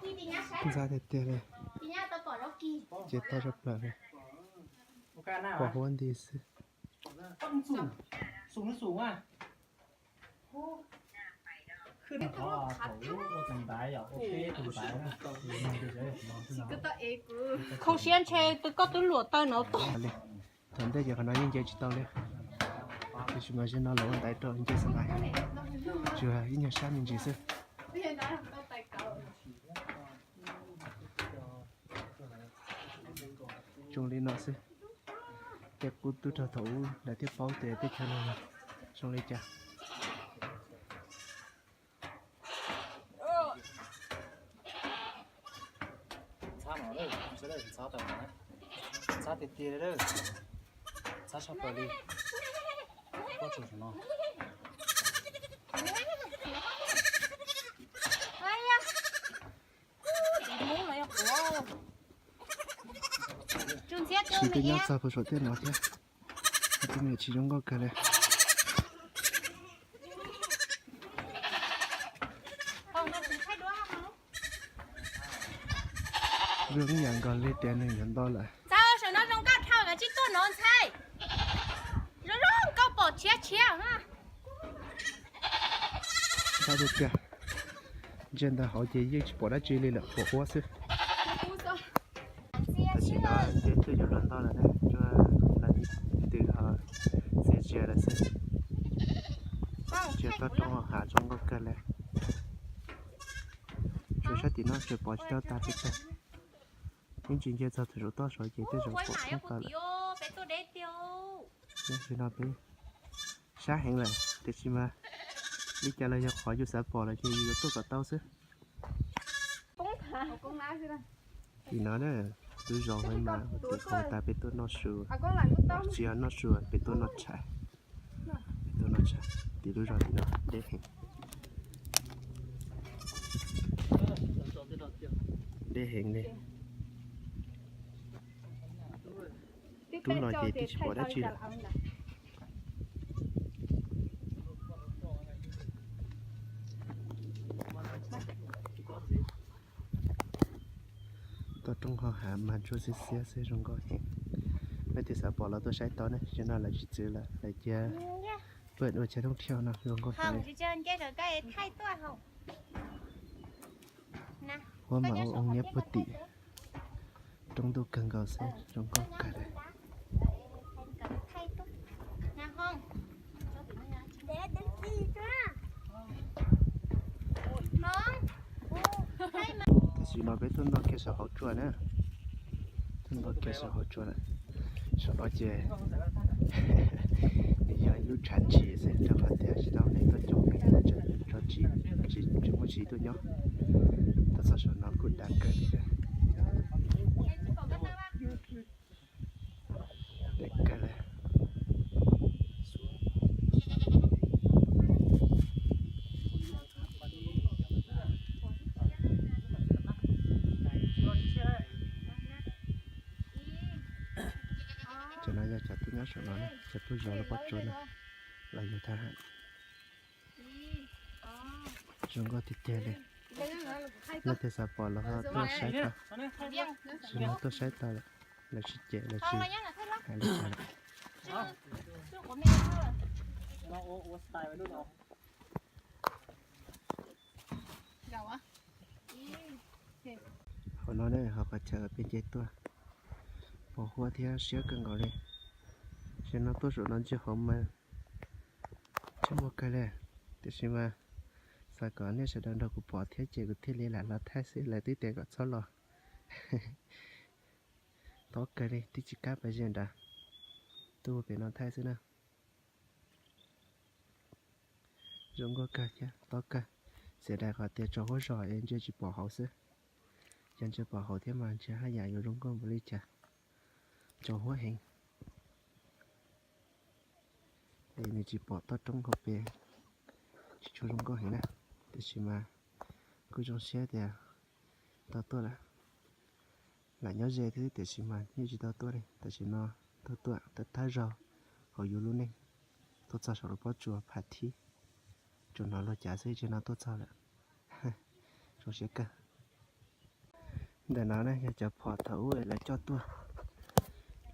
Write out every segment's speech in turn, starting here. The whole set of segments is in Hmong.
Ntxhab tiag tiag li, ces toj tshaj plaws li, pos huab nti xwb. Kho siab ntshe koj twb luam taw no tag. Thaum ntej ces qhov no yeej nce tsis tau li, tiam sis mas zaum no lawv ua ntaiv rau nce xav mas, tsuas ib nyuag sab me ntsis xwb. Zoo li no xwb, tej qub tub rog thaum ub lawv thiaj paub tias teb chaws no zoo li cas. Ntxhab no, ntxhab tiag tiag li, ntxhab tshaj plaws li. Pob tsuas no. Tsis twb nyob txog puag saum tej no thiab, tus me tsis zoo nkauj kawg li. Zoo ib yam nkaus li tias nws yuav nto lawm. Txawm saum no zoo nkauj dhau lawm tsis tuaj no ntxhais. Zoo zoo nkauj pom tshiab tshiab. Ntshai tiag tiag, ntsia ntawm hauv ces yeej tsis pom dab tsi li lawm, pom huab xwb. Tam sim no ces twb yuav luag ntau lawm na, tsuas lawv tib tw ho txias zias lawm xwb. Ntsia toj roob hauv hav zoo nkauj kawg li. Tsuas sab tim no tsuas pom tsis tau tag pes tsawg. Ib ntsis nce txog tus saum toj saud ces tej zaum pom thoob plaws lawm. Tam sim no peb sab heev lawm, tiam sis mas li cas los yog qhov yus xav pom lawm ces yus yuav tuaj kom tau xwb. Tim no na, lub zos Huaib Mas, tim qhov tas peb tuaj noj su, tsis yog noj su, peb tuaj noj tshais. Peb tuaj noj tshais, tim lub zos tim no deb heev. Deb heev li. Rub los ces twb tsis pom dab tsi lawm. Toj roob hauv hav mas ntsuab xiab xiab xwb zoo nkauj heev. Leej twg xav pom los tuaj saib tau ne, zaum no lawv tsis txwv lawm, lawv cia peb ua chaw thoob thiab no zoo nkauj heev li. Huab mas ua oo nyob puag tim roob ntuj kawg nkaus xwb, zoo nkauj kawg li. Tam sim no peb tuaj nto kiag saum hauv tsua na. Tuaj nto kiag saum hauv tsua na. Saum no ces nws yog ib lub tshav tshis xwb, rau qhov tias tsis tau neeg tuaj coob, tsis muaj tshis tuaj nyob. Tuaj txog saum no kuj dav kawg li thiab. Dav kawg li. Cov no yog cov tuaj nyob saum no, cov tuaj zov lawv pob tsuas no, los yog thab ham. Zoo nkauj tiag tiag li. Leej twg xav pom los ho tuaj saib tau. Tsis no tuaj saib tau lawm, lawv tsis cem, lawv tsis hais li cas lawm. Hauv no ne, hauv qhov chaw peb nce tuaj, pos huab thiab siab kawg nkaus li. Tam sim no tuaj saum no ntsia hauv mas tsis muaj kawg li, tiam sis mas xav kom nej sawv daws nrog kuv pom thiab ces kuv thiaj li lam los thaij xwb, lawv twb tias kom txhob los. Tob kawg li, twb tsis kam pas ze nrad, tuaj pem no thaij xwb na. Zoo nkauj kawg thiab tob kawg, xiam dais qhov tias tsaus huab zog es ntsia tsis pom hauv xwb. Yog ntsia pom hauv thiab mas ntsia haj yam yuav zoo nkauj npaum li cas. Tsaus huab heev. Es nws tsis pom toj roob hauv pes, tsis tshua zoo nkauj heev na, tiam sis mas kuj zoo siab tias tau tuaj lawm. Lam nyob ze thiab tiam sis mas yeej tsis tau tuaj li, tam sim no tuaj tuaj thawj zaug hauv yus lub neej, tuaj txog saum lub pob tsuas phav thib, tsuas hnov luag cav xwb tsis no tuaj txog lawm. Zoo siab kawg. Ntawm no ne yog cov phom thaum ub lawv coj tuaj,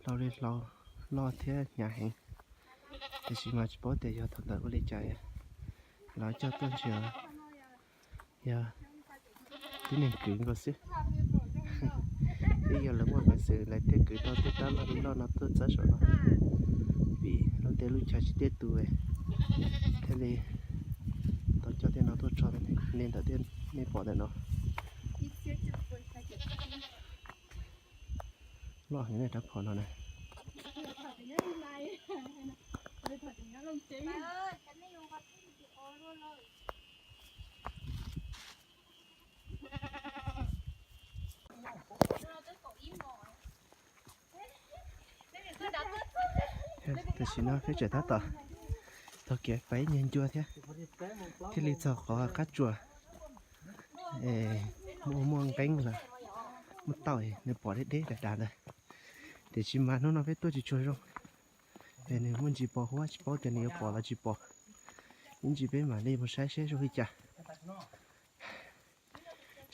hlau li hlau, loj thiab hnyav heev, tiam sis mas tsis paub tias yog thaum ntawd ua li cas lawv coj tuaj ntsia, yog tib neeg kwv nkaus xwb. Twb yog lawv muaj peev xwm lawv thiaj kwv tau tej rab loj li loj no tuaj txawb saum no, vim lub teb lub chaw tsis tiaj tus thiaj li tau coj tej no tuaj tso li ntawm nej pom ntawm no. Loj heev na rab phom no na. Tam sim no peb tseem tab tom taug kev pais ib nyuag ncua thiab, thiaj li txog qhov qab tsuas muaj muaj nqeeb los muaj tauj, nws pom deb deb dav dav ntawd. Tiam sis mas hnub no peb tuaj tsis tshua zoo, es nws muaj ntsis pos huab, tsis paub tias nws yuav pom los tsis pom. Ib ntsis peb mam li mus saib seb zoo li cas.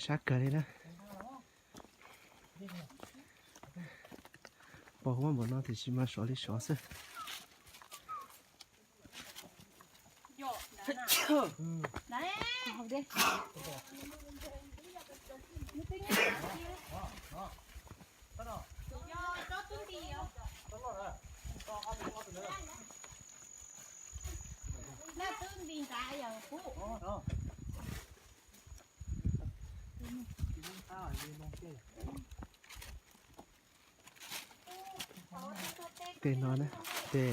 Sab kawg li na. Pos huab npaum no tiam sis mas sov li sov xwb. Tej no ne, tej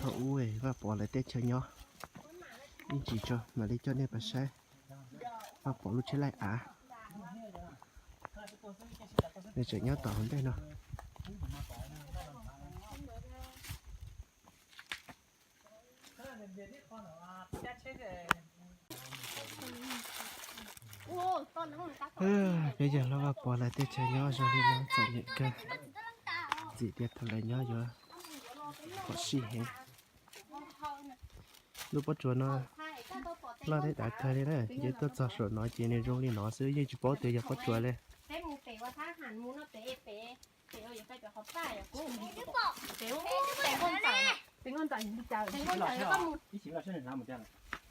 thaum ub Vaj Pov lawv tej chaw nyob. Ib ntsis tso mam li coj nej pais saib Vaj Pov lub tsheb laij av. Nws tseem nyob tom hauv ntej no. Peb yog hlob Vaj Pov lawv tej chaw nyob zoo li no txom nyem kawg. Txim tias thaum lawv nyob yuav phom sij heev. Lub pob tsuas no loj thiab dav kawg li na, ces tuaj txog saum no ces nws zoo li no xwb, yeej tsis paub tias yog pob tsuas li.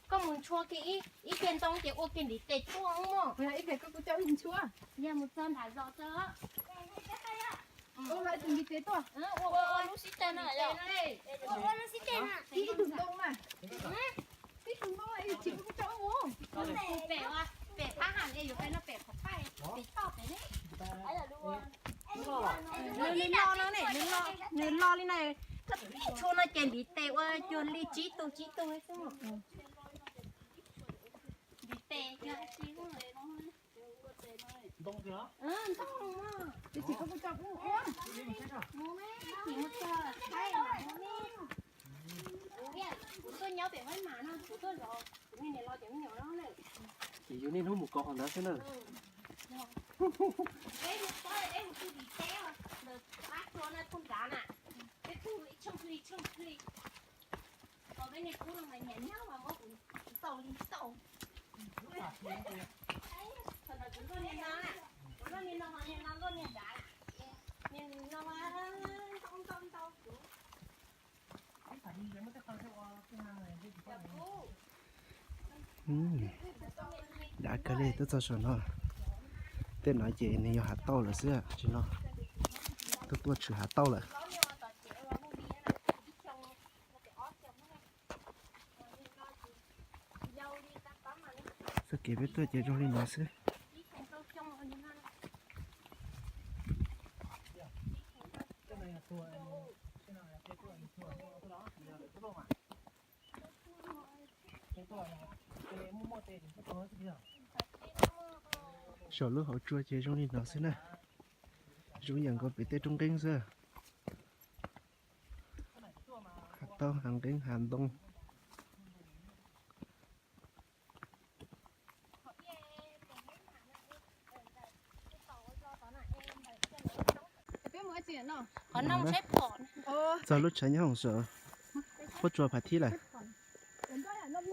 Koj mus ntshua kiag ib kiag ntoo ces ua kiag ntiv tes tuaj mog. Yog mus txog nram zos tso. Ua lub ntiv tes tuaj. Ua lub sib teg no. Ib tug ntoo na. Ib tug ntoo tsis tau ua. Pem, pem phab ham es yuav pem no pem qhov paj, pem toj pem ne. Nws lo no ne, nws lo li na. Koj tib tshua no ces ntiv tes ua cuag li tsib tug tsib tug xwb. Ntiv tes cuag li tsib tug. Ntoo, ntoo, ntoo. Mus, mus txog, mus ne. Kuv tuaj nyob pem Huab Mam no, kuv tuaj zov kuv niag niam laus cov me nyuam no na. Ces yus niaj hnub mus kov qhov ntawd xwb na. Peb mus txog peb mus tu ntiv teb ntawm qab tsua no pug nrad na. Peb pug ib tshooj plig ib tshooj plig. Qhov peb niag kub no mas nyiam nyob mas muab kuv tau li tau. Thaum ntawd kuv luaj niag no, kuv luaj niag no ho niag no luaj niag nrad. Niag no mas ntau ntau ntau kuv. Dav kawg li, tuaj txog saum no. Tej no ces nws yog hav tauj lawm xwb, tsis no tuaj tuaj tshwm hav tauj lawm. Txoj kev peb tuaj ces zoo li no xwb. Saum lub hauv tsua ces zoo li no xwb na. Zoo yam nkaus pem tej roob nqeeb xwb. Hav tauj, hav nqeeb, hav ntoo. Txog lub tshav nyob hoom saum pob tsuas Phav Thib lawm.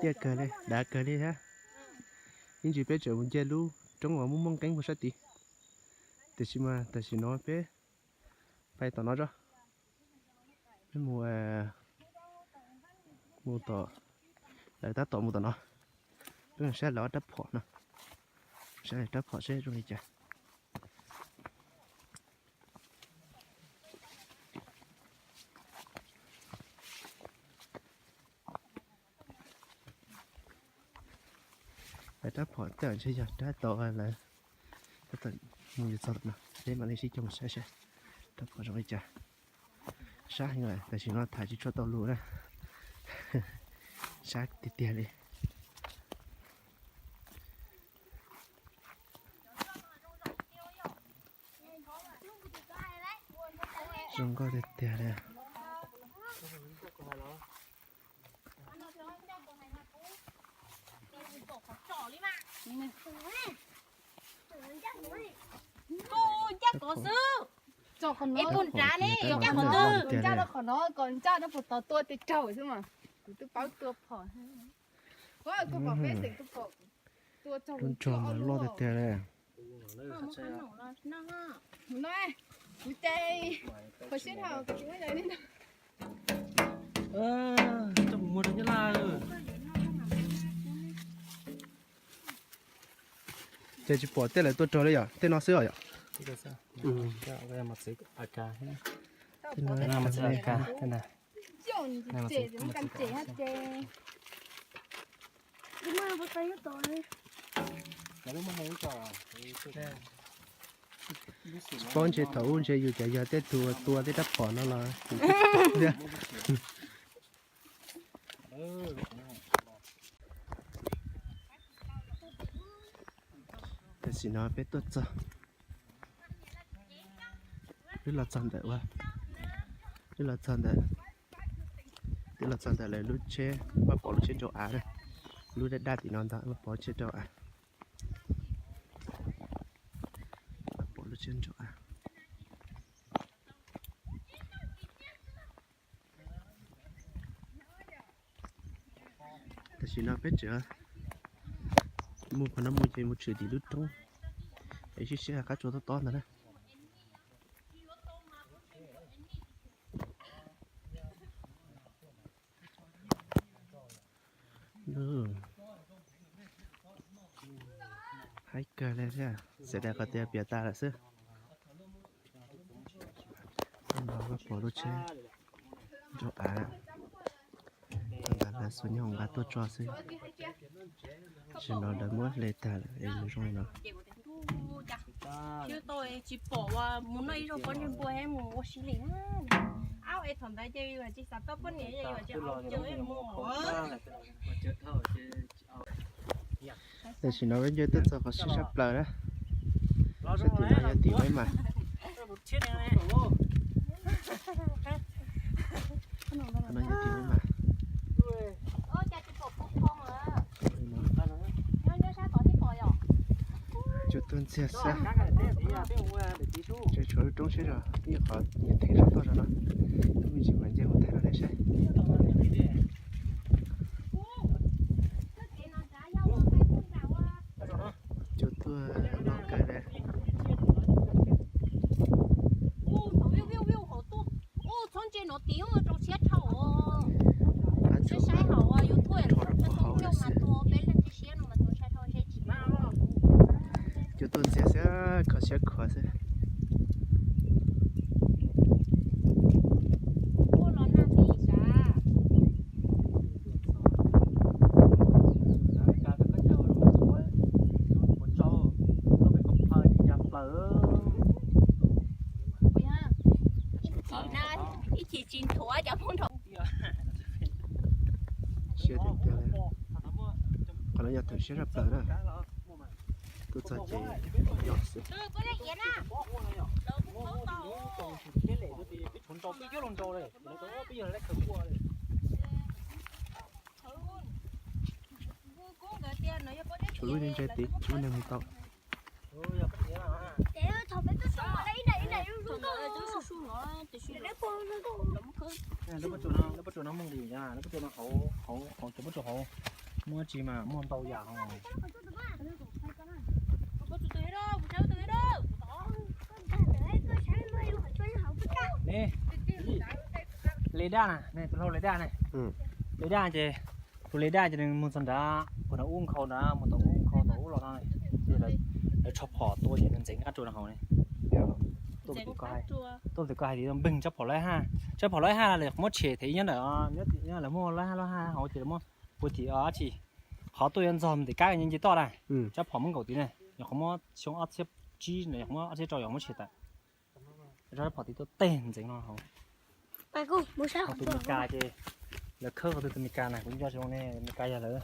Tiaj kawg li, dav kawg li thiab. Ib ntsis peb tseem mus nce lub roob uas muaj muaj nqeeb puag sab tid. Tiam sis mas tam sim no peb pais tom no tso. Peb mus, mus tom, lawv tab tom mus tom no. Peb mus saib lawv ob rab phom no. Saib lawv rab phom seb zoo li cas. Lawv rab phom tej ntshe yog rab tau lawv tab tom mus yuav txog tom no, peb mam li sib coj mus saib seb rab phom zoo li cas. Sab heev lawm, tam sim no tham tsis tshua tau lus na. Sab tiag tiag li. Zoo nkauj tiag tiag li. Ncaj qhov no, ncaj rau qhov no, kom ncaj rau puag tod tua tes raug xwb mas. Kuv twb paub tua phom. Ua tua phom peb xeem tua phom, tua raug lub ntsog mas loj tiag tiag li. Mus no, kuv ces qhov siab dhau kuv tsis muaj yas li no. Ces tsis pom tej lawv tua raug li yom, tej no xwb os yom. Tsis paub ntshe thaum ub ntshe yus cov yog tej tug tua tej rab phom no los yus twb paub thiab. Tam sim no peb tuaj txog, twb los txog ntawm ua, twb los txog ntawm, twb los txog ntawm lawv lub tsheb, pab pom lub tsheb nrau av na. Lub daj daj tim no ntag, pab pom lub tsheb nrau av. Pab pom lub tsheb nrau av. Tam sim no peb tseem mus qhov no mus ces mus tshwm tim lub roob es sib siab qab tsua tob tob ntag na. Haib kawg li thiab, xav tias qhov tias piav tas lawm xwb. Pab pom lub tsheb nrau av, ntawd lawv xuas nyuj nqa tuaj tso xwb. Tam sim no lawv muab hle tag lawm es zoo li no. Thiab tau tsis pom ua mus noj ib zaug pob ntseg npua thiab mus ua si li na. Ab, es thaum ntawd ces yus tsis xav tau poj niam, yus tsis au caw mus. Tam sim no peb nce tuaj txog qhov siab sab plaws na. Sab tim no yog tim Huaib Mas. Qhov no yog tim Huaib Mas. Cua tuaj ntxiag xwb. Tseem tshuav lub roob siab zog, ib qhov nyias theem zog tuaj zog no. Ib me ntsis mam nce mus theem rau nej saib. Cua tuaj loj kawg li. Txhob ntse no tim rau siab dhau. Saib saib hauv YouTube, cua tuaj ntxiag xwb, kho siab khuav xwb. Ib chim tsis nthuav cov Hmoob nrog. Siab tiag tiag li. Qhov no yog theem siab zaj plaws na. Tuaj txog ces yog xwb. Tshuav lub ntse tid, tsis muaj neeg mus tau. Lub pob tsuas no hauv, hauv cov pob tsuas hauv muaj tsis mas muaj ntau yam hauv. Li daj na, tus hlau li daj ne. Li daj ces, tus li daj ces nws mus txog nrad, puag nrad ub nkhaus nrad, mus tom ub nkhaus tom ub los no, ces lawv tshov phom tua ces nws ntxeev qab rua no hauv ne. Tuaj tim ko hais tias npeeg tsob phom lawv haj, tsob phom lawv haj lawv muab tshem them nyob ntawm, nyob lawv muab lawv haj lawv haj hauv ces lawv muab puag tim dab tsi, qhov tuaj yuav ntxog tim kab nce toj na, tsob phom muab nkaum tid ne, nyuam qhuav muab xyoo ob txhiab tsib no, nyuam qhuav muab ob txhiab rau nyuam qhuav muab tshem tawm. Tsob phom tid tuaj teg ntxeev no hauv. Tus Mes Kas ces lawv khawb qhov twg, tus Mes Kas na kuv nco tsis zoo ne, Mes Kas yog lawv,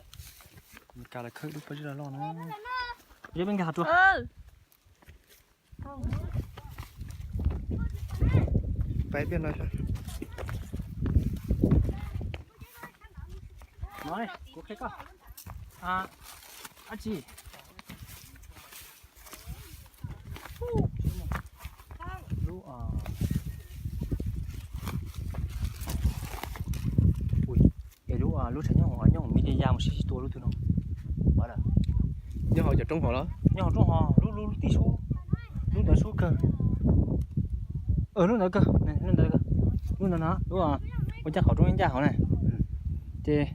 Mes Kas lawv khawb ib lub pob zeb loj loj na. Kuv coj peb nkag qhov tsua. Pais peb no. No, kuv qhia koj. Dab tsi? Lub, es lub, lub tshav nyob hauv, nyob hauv me li ya mus sib sib tua lub twg no. Nyob hauv cov roob hov los? Nyob hauv roob hov, lub, lub, lub tij sub, lub ntawd sub kawg. Lub ntawd kawg, lub ntawd, lub ntawd no, lub ua ncaj qhov roob ncaj hauv na. Ces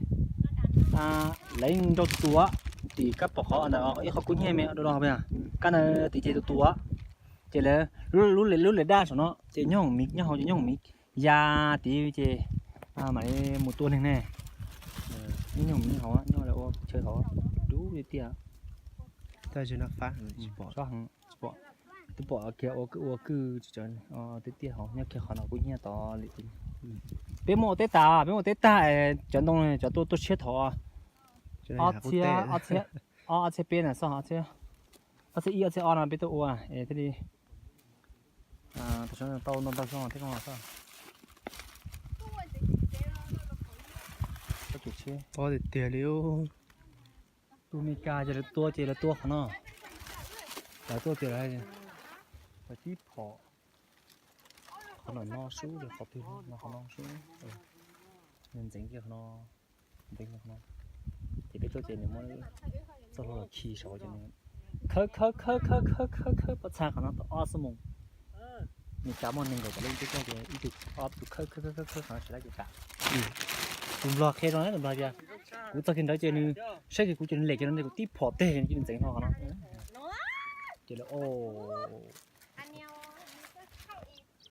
lawv nrau tua tim kab pom qhov ntawd ib qho kub hnyiab me do do, kab ntawd tim ces tua tua. Ces lawv lub, lub li daj saum no ces nyob hauv miv, nyob hauv ces nyob hauv miv ya tid ces mam li mus tua neeg ne. Nyob hauv miv hauv, nyob ua chaw hauv dub tiag tiag. Tsis pom, twb pom kiag ua kwj ua kwj tiag tiag hauv, nyob kiag qhov no kub hnyiab tod li. Peb muaj ua teb tag, peb muaj ua teb tag, cov ntoo cov tuaj tuaj tshiab thaum ob txhiab, ob txhiab peb na xwb, ob txhiab ib ob txhiab ob no peb tuaj ua es thiaj li tau ntau ntau xyoo thiab ko xwb. Pob tiag tiag li. Tus Mes Kas ces lawv tua ces lawv tua qhov no, lawv tuaj tias lawv tib phom qhov no no sub, qhov twg no qhov no sub, nws ntxeev kiag qhov no, ntxeev qhov no. Ces peb tuaj ces nws muab txoj hlua los khi saud ces nws khawb khawb khawb khawb khawb khawb khawb pob txha qhov no tau ob xuab moos. Mes Kas muaj nees nkaum tawm leej twg tuaj ces ib tug ob tug khawb khawb khawb khawb khawb qhov no tsis dab tsi tas. Tus Nplog qhia rau na, tus Nplog tias kuv txog kiag ntawd ces nws saib kiag kuv ces nws lem kiag no, kuv tib phom teg ces nws ntxeev no qhov no. Ces lawv o